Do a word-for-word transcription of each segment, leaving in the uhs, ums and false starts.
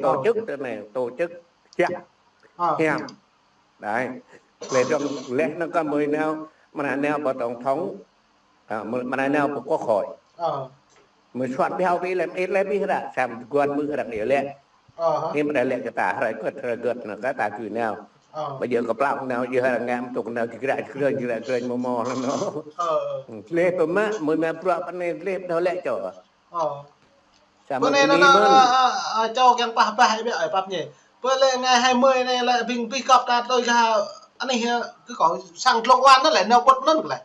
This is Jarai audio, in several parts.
tổ chức thế này, tổ chức chắc. Hiam. Đấy. Lĕ trong lĕ nó có mười neo, mà là neo vào tổng thống, à, mà là neo vào quốc hội. Mười soát béo bí lem ít lem bí ra, sam quan mưa ra nghĩa lĕ. Hiam ra lĕ kơ ta, hrơi kơt, hrơi kơt, nó kơ ta tui neo. Bây giờ có plao neo, giờ ra ngam, tụk neo, chỉ ra, chỉ ra, chỉ ra, chỉ ra, mò mò, nó. Lĕ pơmă, mười mă bruă, pơnê, lĕ đâu lĕ cho. Ơ. Samơ̆ bơ anai anŭn anŭn, ơ, ơ, ơ, čô kiăng pah pah ih biă ơi pap ñe. Bơ lĕ ngày hai mươi anai lĕ ƀing pih kŏp ta tui gah anai hă, kơ kâo sang dlông wan anŭn lĕ nao pŭt anŭn lĕ.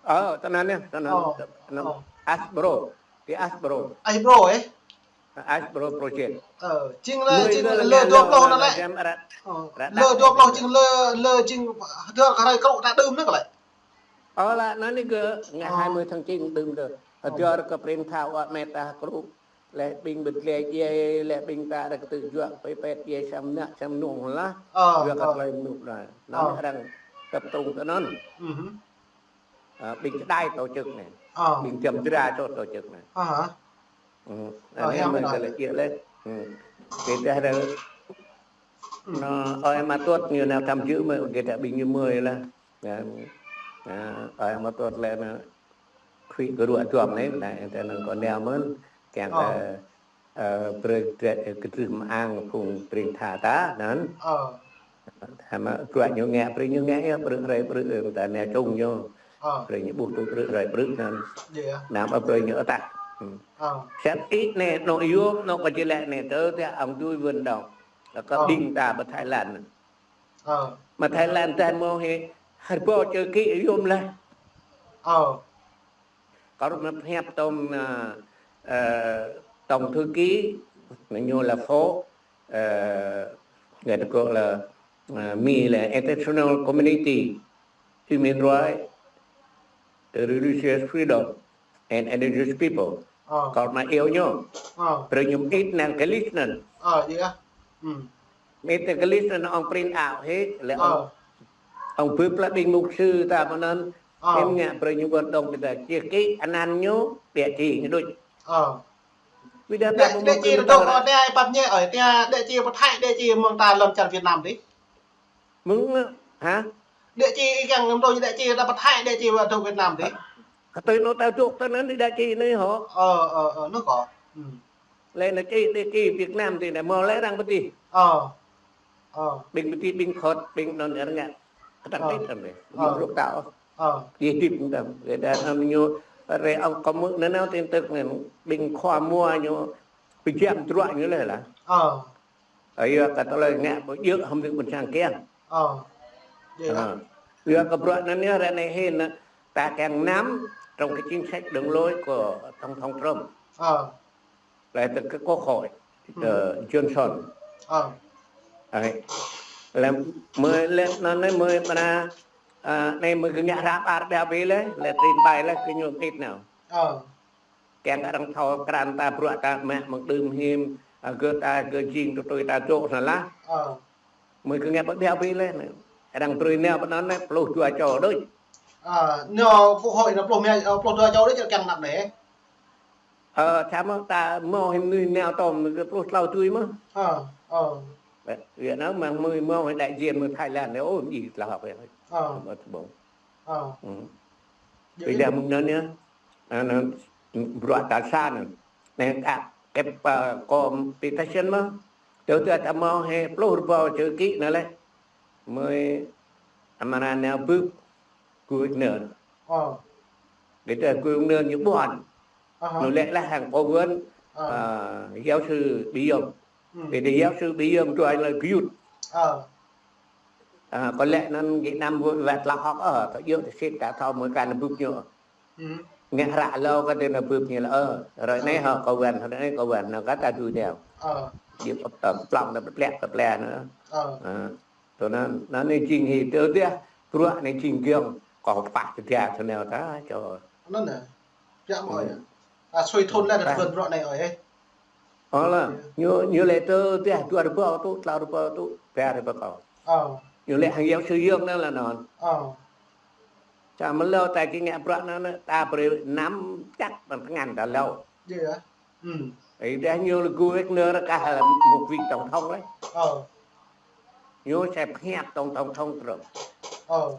Ơ, tơ anŭn anai, tơ anŭn anai, tơ anŭn anai. Asbro, ti Asbro. Asbro, ơ? Asbro Project. Ơ, jing lĕ, jing lĕ dua pluh anŭn lĕ. Ơ, lĕ dua pluh jing lĕ, lĕ jing dua kơ hrơi krŭ ta đưm anŭn lĕ. Ơ lă, anŭn anai kơ ngày hai mươi tháng chín đưm tơ. Hơdơr kơ prin thao ăt met ta krŭ. Lĕ ƀing bơtlaih djai, lĕ ƀing ta ră kơtư̆ juă, pơpet djai sang mơnă, sang mơnung lah. Juă kơ tơlơi mơnuk lah. Anŭn arăng tập trung tơ anŭn. Ơ, ƀing čơđai tổ chức anai. Ƀing jăm jra čô tổ chức anai. Anŭn anai mơi kơ lĕ djai lĕ. Kơ tơdah Anŭn, ơi ama tuăt ñu nao tham dự mơi, kơ ta ƀing ñu mơi lah. Ơi ama tuăt lĕ anŭn, khuĭ kơ ruă duăm anai, anŭn, tơ anŭn kâo nao mơ̆n, kiăng kơ, ơ, brơi, brơi, kơdrưh mơang phung prin tha ta, anŭn. Ama bruă ñu ngă, brơi ñu ngă yơh, brơi hrơi brơi, ta nao čung ñu. Brơi ñu ƀuh tui brơi hrơi brơi, anŭn. Anăm brơi ñu ôh tah. Sat ih anai, anŏ yôm, anŏ kơ jơlĕ anai, tơ, tơ, ong tui vưn dong. Lĕ kơ ƀing ta pơ Thái Lan. Mă Thái Lan ta mơ̆ hĭ, hơbô čơ kĭ yôm lah. Kâo mă pơhiăp tông, ơ, ơ, tổng thư ký, ñu lĕ phó, ơ, người ta gọi là, ơ, Mi là International Community, Human Rights, Religious Freedom and Indigenous People. Kâo mă iâu ñu. Brơi ñu mơit năng kơ list anŭn. Mơit năng kơ list anŭn ong print out hĭ, lĕ ong, ong bưp lĕ ƀing mục sư ta pơ anŭn. Em ngă brơi ñu wơ̆t dong ƀing ta. Čih kĭ anăn ñu, địa chỉ ñu đôč. Ƀing ta ta mơ̆ mơ̆ kơ ta. Ơ, anai pap ñe ơi, ta địa chỉ pơthai, địa chỉ mơ̆ng ta lŏn čar Việt Nam dih. Mơ̆ng, hă? Địa chỉ kiăng ngăm tui địa chỉ ta pơthai địa chỉ wa dŏ Việt Nam dih. Kơ tui anŭn ta dŏ tơ anŭn dih địa chỉ anai hŏ. Ơ, ơ, ơ, anŭn kâo. Lĕ anai čih địa chỉ Việt Nam dih anai mơ̆ lĕ arăng pơtih. Ƀing pơtih, ƀing khŏt, ƀing anŭn arăng ngă. Kơtang tih tăm dih. Ƀing ruk tao. Dih dip tăm. Kơ đa anŭn ñu, rĕ ong kơ mơ̆ anŭn anŭn tin tức anŭn. Ƀing khua mua ñu, pơjam truă ñu lĕ lah. Ơ, yua kơ tơlơi ngă ƀu djơ̆ hăm đưm ƀôn sang kiăng. Ơ. Yua kơ bruă anŭn yơh ră anai hĭ anŭn ta kiăng năm trong cái chính sách đường lối của Tổng thống Trump. Lĕ tơ kơ Quốc hội, ơ, Johnson. Lĕ mơi lĕ anŭn anai mơi mơna, ơ, anai mơi kơ ngă hră ƀar ƀiă ƀi lĕ, lĕ trình bày lĕ kơ ñu mơit nao. Kiăng arăng thâo krăn ta bruă ta mă mơ̆ng đưm hĭm, ơ, gơ̆ ta gơ̆ jing tui tui ta dŏ anŭn lah. Mơi kơ ngă ƀiă ƀi lĕ anai. Arăng brơi nao pơ anŭn anai, pluh dua čô đôč. Nao Quốc hội anŭn pluh mia, ơ, pluh dua čô đôč čơ kiăng năp anai. Ơ, samơ̆ ta mơ̆ hĭm mơnuih nao tŏm, pluh klâo tui mơ̆. Việt Nam mơ̆ng mơi mơ̆ đại diện mơ̆ng Thái Lan anai, ơ, ih tlao hŏk yơh. Ƀơi đa mơ̆ng anŭn yơh. Anŭn, bruă ta sa anŭn. Anai ta kĕp, ơ, competition mơ̆. Tơ tơ ta mơ̆ hĭ pluh rơbâo chữ ký anŭn lĕ. Mơi ama anŭn nao bưp governor. Kơ tơ governor ñu ƀuăn. Ñu lĕ lah hăng cố vấn, ơ, giáo sư Bi Yong. Kơ tơ giáo sư Bi Yong tui anŭn lĕ gơyut. Ơ, kơ lĕ anŭn gih năm wơ̆t tlao hŏk, ơ, thâo djơ̆ tơ sĭt ta thâo mơi kơ anŭn bưp ñu. Ngă hră hlâo kơ tơ anŭn bưp ñu lĕ, ơ, hrơi anai hŏ kơ wan, hrơi anai kơ wan, anŭn kơ ta tui nao. Djơ̆, ơ, plŏng anŭn plĕ, plĕ anŭn. Ơ. Tui anŭn, anŭn anai jing hĭ tơ dih, bruă anai jing giŏng, kâo pah tơdah tơ nao ta, čô. Anŭn anai. Biă mơ̆ ơi. A, sui thun lĕ ta bưn bruă anai ơi. Ơ lah, ñu, ñu lĕ tơ dih dua rơbâo tŭ, tlâo rơbâo tŭ, ba rơbâo kâo. Ñu lĕ hăng giáo sư Yong anŭn lah anŭn. Čang mơ̆ hlâo ta kơ ngă bruă anŭn, ta brơi năm čăk ƀơi tơngan ta hlâo. Ih dah ñu lĕ gu wek nơ rơkah lĕ một vị tổng thống lĕ. Ơ. Ñu sẽ pơhiăp tổng, tổng thống Trump. Ơ.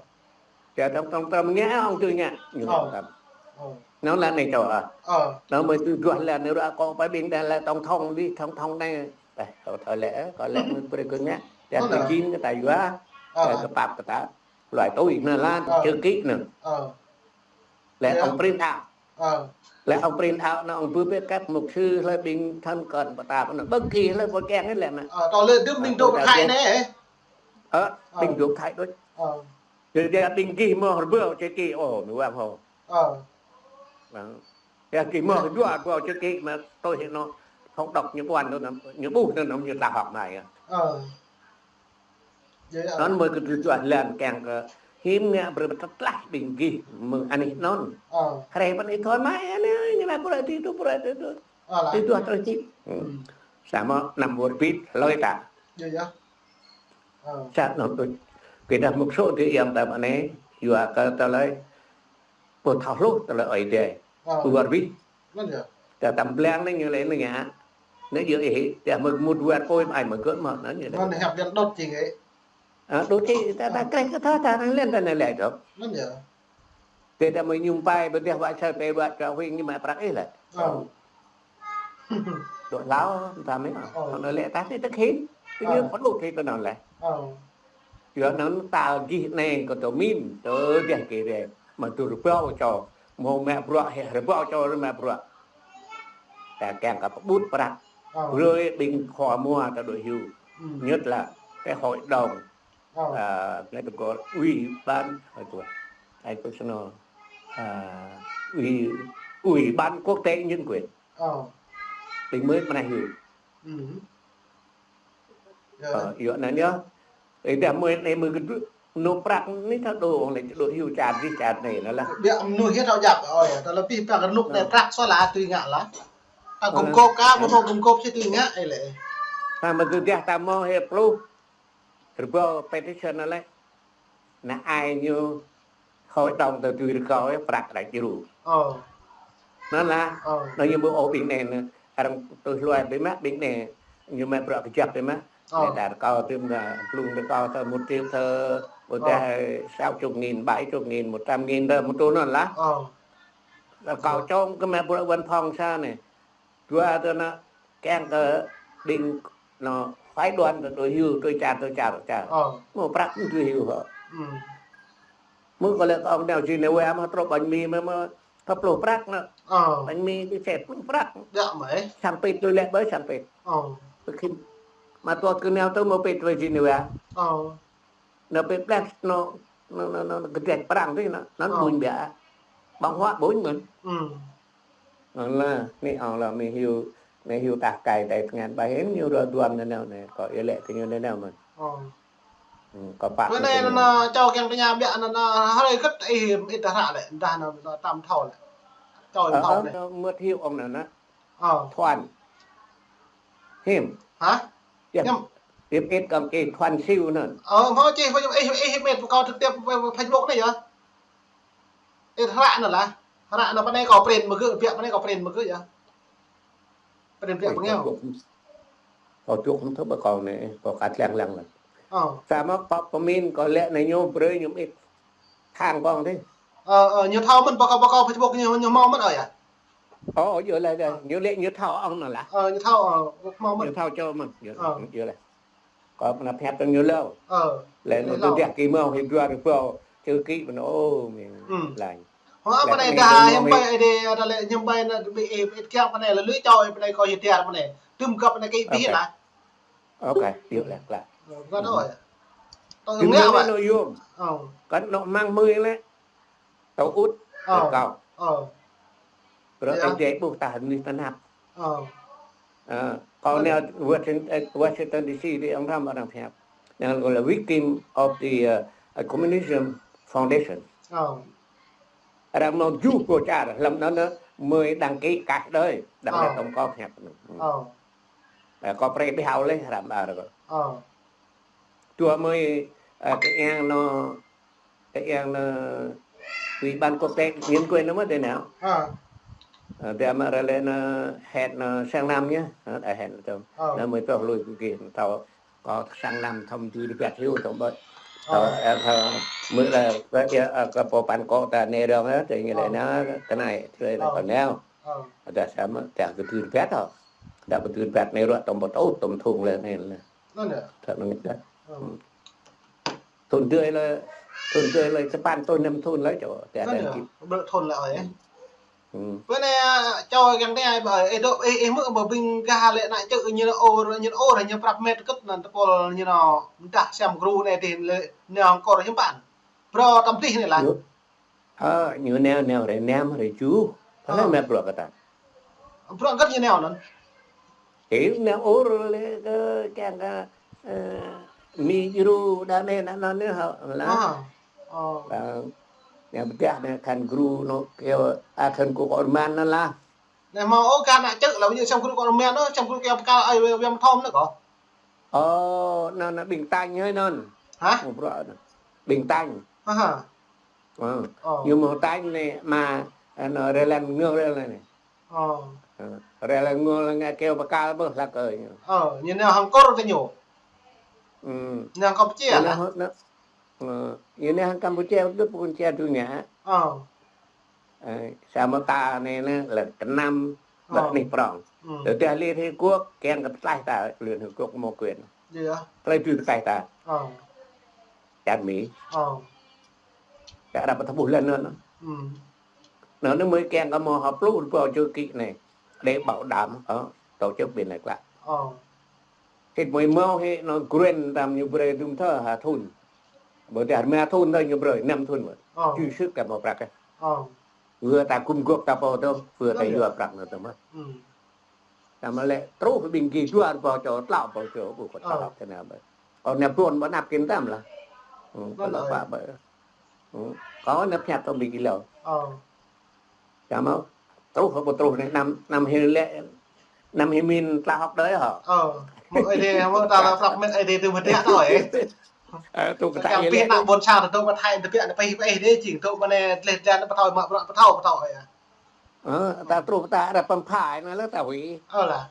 Či tổng thống Trump ngă ong tui ngă, ñu Ơ. Trump. Ơ. Nơ lĕ anai čô ah. Ơ. Nơ mơi tui duah lĕ anai ră kơ pơ ƀing đah lĕ tổng thống đi, tổng thống anai. Ơ, kâo thâo lĕ, kâo lĕ mơi brơi kơ ngă. Či Ơ. Tui jing kơ ta yua, Ơ. Či kơ pap kơ ta. Loại tui nơ lĕ, Ơ. Chữ ký nơ. Ơ. Lĕ Ơ. Ong print out. Ơ. Lĕ ong print out nơ ong bưp bĕ kăt mục sư hlơi ƀing thân cận pơtă pơ anŭn. Ƀing gih hlơi pô kiăng lĕ mă. Ơ, tơ lĕ dŭm ƀing Ơ, dŏ tơ Thái lĕ. Ơ, ƀing dŏ Thái đôč. Ơ. Jadi ƀing gih mơ̆ rơbâo čê kê ôh, mơ̆ wang hô. Ơ. Vâng. Ya gih mơ̆ dua rơbâo čê kê mă tui hĭ nơ, không đọc ñu ƀuăn nơ, ñu ƀuh nơ, ñu tla hŏk mai. Ơ. Anŭn mơi kơ tui duah lĕ kiăng kơ hiư̆m ngă brơi pơtlaih ƀing gih mơ̆ng anih anŭn. Ơ. Hrơi pơ anai thoi mai anai, ñu mă pơrơi tui tui, pơrơi tui tui. Ơ lah. Tui duah tơlơi čih. Samơ̆ năm wơr bĭt hlơi ta. Ơ. Sa anŭn tui. Kơ dah mŭk sô tui iăm ta pơ anai, yua kơ tơlơi pơthâo hluh tơlơi Ơi Adai. Ơ. Wơr bĭt. Anŭn yơh. Tơ tăm blang anai ñu lĕ anai ngă. Anai yơh ih, či mơ̆ mŭt wơr pui ai mơ̆ gơ̆ mơ̆ anŭn yơh. Anŭn hiăp biăn đôt čing ih. Ơ, đôt čing ta, ta kreh kơ ta, ta năng lĕ ta năng lĕ dŏ. Anŭn yơh. Kơ ta mơ̆ ñum pai, ƀơdah wă sơ tê wă čơ huing ñu mă prăk ih lĕ. Ơ. Dŏ hlâo, ta mơ̆. Ơ. Anŭn lĕ ta tê tơkhĭn. Tơ ñu pơlŭ tê tơ anŭn lĕ. Ơ. Yua anŭn ta gih anai kơ tơ min, tơ dah kê rê. Mă tŭ rơbâo čô, mơ̆ mă bruă hĕ rơbâo čô rơmă bruă. Ta kiăng kơ pơƀut prăk. Ơ. Brơi ƀing khua mua ta dŏ hyu. Nhất là cái hội đồng, Ơ. À, cái tơ kơ ủy ban, ai tui, ai tui sơnô, à, ủy, ủy ban quốc tế nhân quyền. Ơ. Ƀing mơi pơnah hyu. Ơ, yua anŭn yơh. Ih dah mơi anai mơi kơ dŏ, nô prăk anai ta dŏ, ong lĕ dŏ hyu čar dih čar anai lă lah. Biă mơnuih yơh thâo djăp, ơ yơh, ta lĕ pih păng rơnŭk anai prăk sô lah tui ngă lah. Ta gum gôp kơ, mơ̆ thâo gum gôp či tui ngă, ih lĕ. Ta mơ̆ tơdah ta mơ̆ hĕ pluh rơbâo petition anŭn lĕ. Anŭn ai ñu hội đồng tơ tui rơkâo yơh prăk đa djru. Ơ. Anŭn lah, Ơ. Anŭn ñu ƀu ôh ƀing anai nơ, arăng tui hluai biă mă ƀing anai, ñu mă bruă kơjăp biă mă. Ơ. Anai ta rơkâo tui mơ̆, blung rơkâo tơ một triệu tơ, ƀôdah sáu chục nghìn, bảy chục nghìn, một trăm nghìn tơ, một triệu anŭn lah. Ơ. Rơkâo čong kơ mă bruă văn phòng sa anai. Dua tơ anŭn kiăng kơ ƀing anŭn phái đoàn tơ dŏ hyu tui čar tui čar čar. Ơ. Mơ̆ prăk tui hyu hŏ. Mơ̆ kơ lĕ kơ ong nao Geneva mơ̆ truh bánh mì mơ̆, mơ̆ kơ pluh prăk anŭn. Ơ. Bánh mì tui sĕt pluh prăk. Djăp mơ̆. Sang pit tui lĕ ƀơi sang pit. Ơ. Tơkhĭn. Mă tuăt kơ nao tơ mơ̆ pit tui Geneva. Ơ. Nơ pit plah nơ, nơ, nơ, nơ, kơdrĕč prang tui nơ, nơ ƀuñ biă. Ƀơ̆ng huă ƀuñ mơ̆n. Ơ. Anŭn lah, anai ong lah mơi hyu, mơi hyu tah kai tai tơngan ƀai hĭn ñu rơduam nanao anai, kâo iâu laĭ kơ ñu nanao mơ̆n. Ơ. Kâo pă. Bơ anai nơ, nơ, čô kiăng tơña biă nơ, nơ, hrơi hơget ih ĭt hră lĕ, dah nơ, nơ, tam thâo lĕ. Čô ih thâo lĕ. Nơ mơ̆t hyu ong nơ nă. Ơ. Thuan. Hiư̆m. Hă? Hiư̆m. Hiư̆m ĭt kơ kơ Thuan Siu nơ. Ơ, mơ̆ čih, ih, ih, ih mĕt pơkâo trực tiếp pơ Facebook anai yơh. Ih hră nơ lah. Hră nơ pơ anai kâo print mơ̆ gơ̆, biă pơ anai kâo print mơ̆ gơ̆ yơh. Print biă pơ anai. Kâo dŏ, kâo dŏ không thâo ƀơi kâo anai, kâo kăt lăng lăng lah. Ơ. Samơ̆ pă pơmin kâo laĭ anai ñu brơi ñu ĭt. Hăng kâo dih. Ơ, ơ, ñu thâo mơ̆n, pơkâo, pơkâo Facebook ñu, ñu hmâo mơ̆n ơi yơh. Ơ, yơh lah, yơh. Ñu laĭ ñu thâo ong nơ lah. Ơ, ñu thâo, ơ, hmâo mơ̆n. Ñu thâo čô mơ̆n. Yơh, yơh lah. Kâo pơnăp hiăp tơ̆ng ñu lâo. Ơ. Lĕ mơ̆ tơdah kơ mơ̆ hyu dua rơbâo, čơ kĭ mơ̆n ôh, mơ̆ng laĭ. Hŏ, pơ anai dah hiư̆m ƀai ih dêh, dah lĕ hiư̆m ƀai nơ ƀĭ ih, ih kiăng pơ anai lĕ lui čô ih pơ anai kâo hiu tiar pơ anai. Tơ̆m găp pơ anai kơ ih ƀĭ lah. Ok, yơh lah, lah. Ơ, kơ anŭn. Tơ̆ng ñu ngă mơ̆ nơ yôm. Ơ. Kăn nŏ măng mơi lĕ. Tơ ŭt, tơ kâo. Ơ. Brơi Ơi Adai ƀuh ta hơnưh tơnap. Ơ. Ơ, kâo nao Washington, Washington D C dih ong hrăm arăng pơhiăp. Anŭn gọi là victim of the, uh, uh, Communism Foundation. Ơ. Arăng mơ̆ juh pô čar, hlăm anŭn nơ, mơi đăng ký cả đời, đăng ký tổng kâo pơhiăp. Ơ. Ơ, kâo brơi ƀiă hao lĕ, hrăm ar kâo. Ơ. Dua mơi, ơ, kơ yang nơ, kơ yang nơ, Ủy ban Quốc tế Nhân quyền nơ mơ̆ tơ nao. Ơ. Ơ, tơdah mă ră lĕ anŭn hĕt anŭn sang năm nhá. Ơ, hĕt tơm. Ơ. Anŭn mơi tŏh lui kơ gih, thâo kơ sang năm thâo mơ̆ tui rơbat hyu tŏng ƀơi. Ơ. Thâo, ơ, thâo mơ̆ lĕ, kơ, ơ, kơ pô păn kŏ ta nê rong á, tơ ñu lĕ anŭn, tơ anai, tơ anai kơ nao. Ơ. Tơdah samơ̆, tơdah kơ tui rơbat hŏ. Tơdah kơ tui rơbat anai ruă tŏng ƀơi tŭ, tŏng thŭn lĕ anai lĕ. Anŭn yơh. Thŭn anŭn yơh. Ơ. Thŭn tơdơi lĕ, thŭn tơdơi lĕ sapăn thŭn năm thŭn lĕ čô, tơdah anŭn yơh. Kit. Ƀơi thŭn lĕ ơi. Ơ. Bơ anai, čô kiăng tơña ƀơi, ih dŏ, ih, ih hmư̆ ƀơi ƀing gah lĕ ană čư̆ ñu ôr, ñu ôr, ñu prăp met kơ̆t anŭn tơpul ñu anŭn mơdah siam gru anai tih lĕ, ñu hăng kor hiư̆m pă. Bruă tăm tih anai lah. Ñu, ơ, ñu nao, nao hrơi năm, hrơi tơjuh. Pơlai mă bruă kơ ta. Bruă kơ̆t ñu nao anŭn. Ih nao ôr lĕ kơ kiăng kơ, ơ, mi gru đa anai anŭn anŭn anai hŏ lah. Ơ. Ơ. Nao pơdah anai khăn gru anŭn kơ, a, khăn gru kơ rơman anŭn lah. Anai hmâo ôh gah ană čư̆ lah, ƀu djơ̆ siam gru kơ rơman ôh, siam gru kơ pơkal ai wăm thom anŭn kơ. Ơ, anŭn, anŭn ƀing tañ hơi anŭn. Hă? Mă bruă anŭn. Ƀing tañ. Hă hă. Ơ. Ơ. Ñu mơ̆ tañ anai mă, anŭn rơlan ngơ rơlan anai. Ơ. Ơ. Rơlan ngơ rơlan ngă kơ pơkal ƀơh lah kơ ñu. Ơ, ñu nao hăng kor tơ ñu. Ơ. Nao hăng Kampuchia lah. Nao, nao, ơ, ñu nao hăng Kampuchia, kơ Kampuchia tui ngă. Ơ. Ơ, samơ̆ ta anai anŭn lĕ kơ năm, ơ, ƀơi anih prŏng. Ơ. Tơdah Liên Hiệp Quốc kiăng kơ pơtlaih ta, Liên Hiệp Quốc mơ̆ quyền. Yơh. Tơlơi tui pơtlaih ta. Ơ. Čar Mi. Ơ. Čar Arab ta ƀuh lĕ anŭn. Ơ. Anŭn anŭn mơi kiăng kơ mơ̆ hŏ pluh rơbâo chữ ký anai. Để bảo đảm, ơ, tổ chức Bình An Clark. Ơ. Hĭ mơi hmâo hĭ anŭn grant tơm ñu brơi dŭm thơ ha thŭn. Ƀơi tơdah rơma thŭn tơ ñu brơi, năm thŭn mơ̆n. Ơ. Čư sư̆ kơ mơ̆ prăk ơ. Ơ. Wơ̆t ta gum gŏp ta pô tơ, wơ̆t ta yua prăk anŭn tơ mơ̆n. Ơ. Tơma lĕ truh ƀing gih dua rơbâo čô, klâo rơbâo čô, ƀu kơ klâo tơ anai ƀơi. Kơ anai ƀôn ƀơi anăp kơ tơm lah. Ơ, kơ lăp pă ƀơi. Ơ, kơ anai pơhiăp tơ ƀing gih lâo. Ơ. Tơma truh hŏ ƀu truh anai, năm, năm hĭ lĕ, năm hĭ min tla hŏk đơi hŏ. Ơ, mơ̆ ai đê, mơ̆ ta lăp prăk met ai đê tơ mơ̆ tơdah tơ ơi. Ơ, tŭ kơ ta kiăng pih lĕ ană ƀôn sang tơ tŭ ƀă thai tơ pih ană pih pih đê jing tŭ mơ̆ anai tleh tlan pơthâo mă bruă pơthâo pơthâo ơi. Ơ, ta truh ta arăng pơm phai anŭn lĕ ta huĭ. Ơ lah.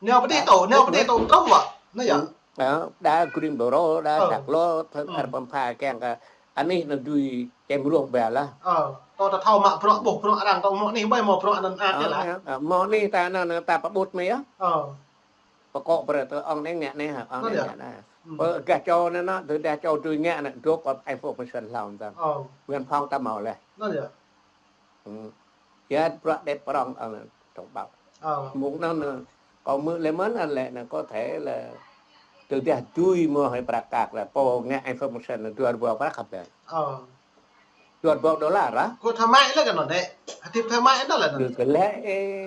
Nao pơdih tŭ, nao pơdih tŭ truh wă. Anai yơh. Ơ, đa Greensboro, đa Charlotte, arăng pơm phai kiăng kơ anih anŭn dưi čem ruah ƀiă lah. Ơ, tơdah ta thâo mă bruă ƀuh bruă arăng tơ̆ng mơ̆ anih ƀai mơ̆ bruă anŭn ăt yơh lah. Ơ, mơ̆ anih ta anŭn ta pơƀut mơ̆ yơh. Ơ. Pơkŏ brơi tơ ŏng anai ngă anai hă, ŏng anai ngă anai. Pơ gah čô anŭn, tơdah čô dưi ngă anŭn, dŏ kơ information hlâo anŭn. Ơ. Văn phòng ta hmâo laih. Anŭn yơh. Ơ. Yua bruă đĕt prŏng, ơ, thông báo. Ơ. Mơ̆ng anŭn, ơ, kâo hmư̆ lĕ mơ̆n, ơ, lĕ anŭn có thể là tơdah dưi mơ̆ hơi prăk kăk lĕ pô ngă information anŭn dua rơbâo prăk hăp lĕ. Ơ. Dua rơbâo đôlar lah. Kơ thương mại lĕ kơ anŭn đĕ. Hơdip thương mại anŭn lĕ anŭn. Kơ lĕ,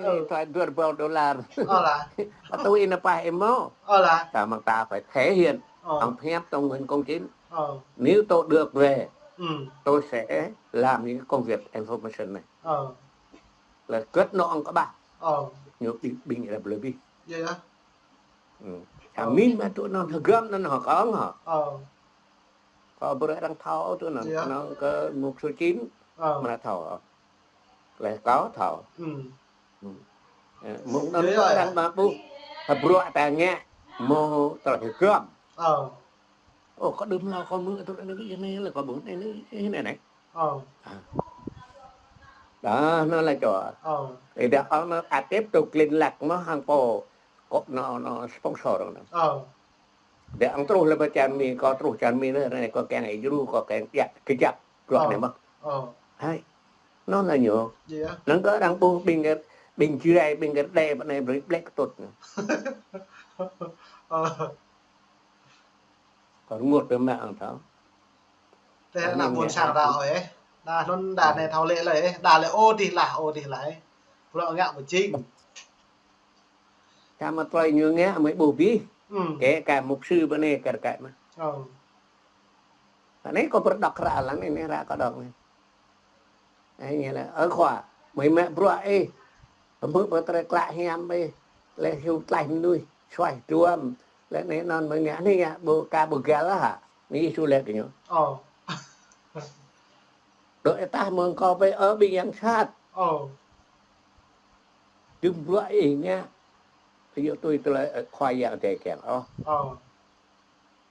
ơ, thâo dua rơbâo đôlar. Ơ lah. Ƀu tui anŭn pah ih mơ̆. Ơ lah. Ta mơ̆ng ta phải thể hiện. Ơ. Ông pơhiăp tơ̆ng Nguyễn Công Chính. Ơ. Nếu tôi được về, tôi sẽ làm những cái công việc information này. Ơ. Lĕ kơ̆t anŭn ŏng kơƀah. Ơ. Ñu ƀing, ƀing ră blơi bih. Yơh, yơh. Ơ. Amin mă tŭ anŭn hơgăm anŭn hŏ kơ ŏng hă. Ơ. Kơ brơi arăng thâo tŭ anŭn, anŭn kơ mục sư Chín mă thâo. Lĕ kâo thâo. Ơ, mơ̆ng anŭn arăng mă ƀuh. Hơbruă ta ngă mơ̆ tơlơi hơgăm. Ơ. Ơ, kâo đưm hlâo kâo hmư̆ tŭ anai anai lĕ kâo ƀuh anai anai anai. Ơ. Đa, anŭn lĕ čô. Ơ. Ih đa ŏng anŭn aktif tŭ klin lăk mơ̆ hăng pô kơ anŭn, anŭn sponsor anŭn. Ơ. Đa ŏng truh lĕ ƀơi čar Mi, kâo truh čar Mi anai, anai kâo kiăng ih djru, kâo kiăng djă̱ kơjăp bruă anai mơ̆. Ơ. Hai. Anŭn anai ñu. Yơh. Anŭn kơ arăng ƀuh ƀing, ƀing Jrai, ƀing Rơđê ƀơi anai blĕ kơtŭt. Ơ. Kâo rơngot tơ mă ŏng thâo. Tơ ană ƀôn sang ta ơi. Đa anŭn đa anai thâo lĕ lơi, đa lĕ ơ dih lah, ơ dih lah. Bruă ngă ƀu jing. Samơ̆ tơlơi ñu ngă mơi ƀuh bih. Kơ ka mục sư ƀơi anai kar kaĭ mă. Ơ. Anai kâo pơrơđok ră lăng anai, anai ră kâo đŏk anai. Anai ñu laĭ, ơ khua, mơi mă bruă ih. Hmư̆ pơtrơi klă hiam ih. Lĕ hyu tlaih mơnuih, suaih duăm. Lĕ anai anŭn mơi ngă anai ngă ƀu ka ƀu găl lah hă. Anai Yêsu laĭ kơ ñu. Ơ. Dŏ ih tah mơ̆ng kâo pơ ƀing yang sat. Ơ. Dŭm bruă ih ngă, ih yua tui tơlơi, ơ, Khua Yang Adai kiăng ôh. Ơ.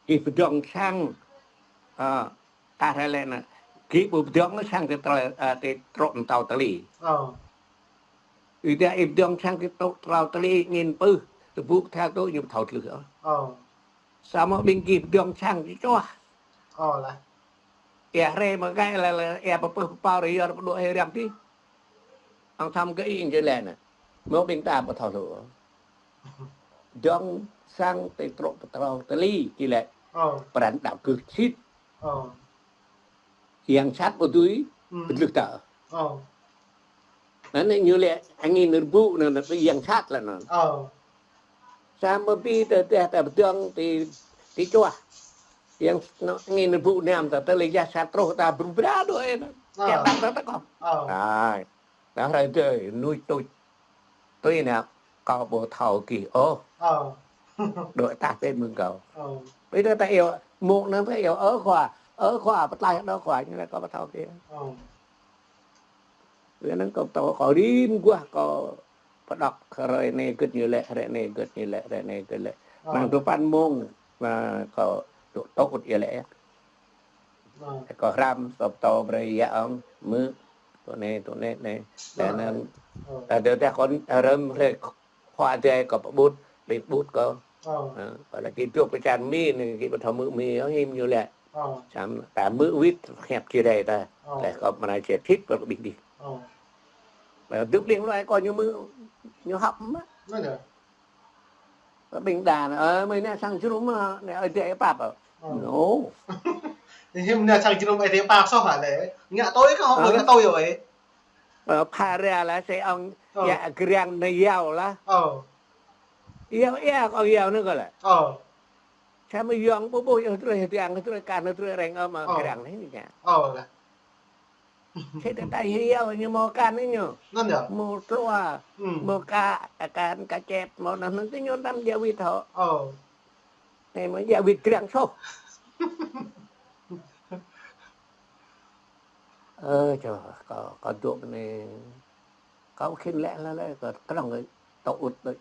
Gih pơdŏng sang, ơ, ta rai lĕ anai. Gih ƀu pơdŏng sang tơ tơlơi, ơ, tơ truh pơtâo tơli. Ơ. Ih dah ih pơdŏng sang tơ truh pơtâo tơli, angin pưh, tơƀŭ tha tŭ ñu ƀu thâo tlưh ôh. Ơ. Samơ̆ ƀing gih pơdŏng sang tơ čuah. Ơ lah. Ia hrĕ mơgai lah, lah, ia pơpưh pơpao rơyơr pơđuaĭ hĭ răm tih. Ong tham kơ ih ñu lĕ anai. Mơ̆ ƀing ta ƀu thâo hlô. Pơdŏng sang tơ truh pơtâo tơli, či lĕ. Ơ. Pran đaŏ kơ sĭt. Ơ. Yang sat ƀu dưi, ư, pơtlưh ta. Ơ. Anŭn ñu lĕ angin rơbŭ anŭn, anŭn yang sat lah anŭn. Ơ. Samơ̆ ƀing ta, ta, ta pơdŏng tơ, tơ čuah. Yang anŭn angin rơbŭ năm ta, tơlơi yang sat truh ta brŭ bra đuaĭ anŭn. Ơ. Kiăng đaŏ ta, ta kŏ. Ơ. Ai. Ta rai tơ, nuč tuč. Tui anŭn, kâo ƀu thâo gih ôh. Ơ. Đuaĭ tah pơ mơ̆ng kâo. Ơ. Ƀing ta, ta iâu, mơ̆ng anŭn ta iâu, ơ Khua, ơ Khua, pơtlaih đaŏ Khua, ñu lĕ kâo ƀu thâo gih. Ơ. Ƀing anŭn kâo thâo, kâo rĭm guah kâo pơđŏk hrơi anai gơ̆t ñu lĕ, hrơi anai gơ̆t ñu lĕ, hrơi anai gơ̆t lĕ. Ơ. Mơ̆ng tơpăn mông, mơ̆ kâo tŭ, tŭ ŭt ia lĕ. Ơ. Kâo hrăm, kâo pơtô brơi yă ong, mơ̆, tui anai, tui anai, anai. Ơ. Lĕ anŭn, ơ, ta dơ ta kŏn rơ̆m hrơi Khua Adai kâo pơƀut, ƀing ƀut kâo. Ơ. Ơ, kâo lĕ gih dŏ pơ čar Mi anai, gih ƀu thâo hmư̆ Mi, ơ, hiư̆m ñu lĕ. Ơ. Samơ̆ ta hmư̆ wĭt hiăp či rai ta. Ơ. Lĕ kâo mơnai či thĭt pơ ƀing gih. Ơ. Lĕ dŭp ling luai kâo ñu hmư̆, ñu hăp mă. Anŭn yơh. Ƀing đa anai, ơ, mơi anai sang jơnum mơ̆, anai Ơi Adai pap ôh. Ơ. Nô. Hiư̆m anai sang jơnum Ơi Adai pap soh hă lĕ. Ngă tui kâo, ơ, ngă tui ôh. Ơ, phara lah sĕ ong, ơ, ia grăng anai iâu lah. Ơ. Iâu, ia ong iâu anŭn kơ lah. Ơ. Samơ̆ yŏng ƀu ƀuh, yŏng tơlơi hơdang, tơlơi kan, tơlơi reng, ơ, mă, ơ, grăng anai ñu ngă. Ơ lah. Sĕ tơ ta iâu ñu mơ̆ kan anai ñu. Anŭn yơh. Mơ̆ tlua, ư, mơ̆ ka, ka kan, ka čep, mơ̆ anŭn, anŭn tơ ñu tam jao wĭt thŏ. Ơ. Anai mơ̆ jao wĭt grăng soh. Ơ, čô, kâo, kâo dŏ anai. Kâo khĭn lĕ lah lĕ, kâo kơnơ̆ng tŭ ŭt đôč.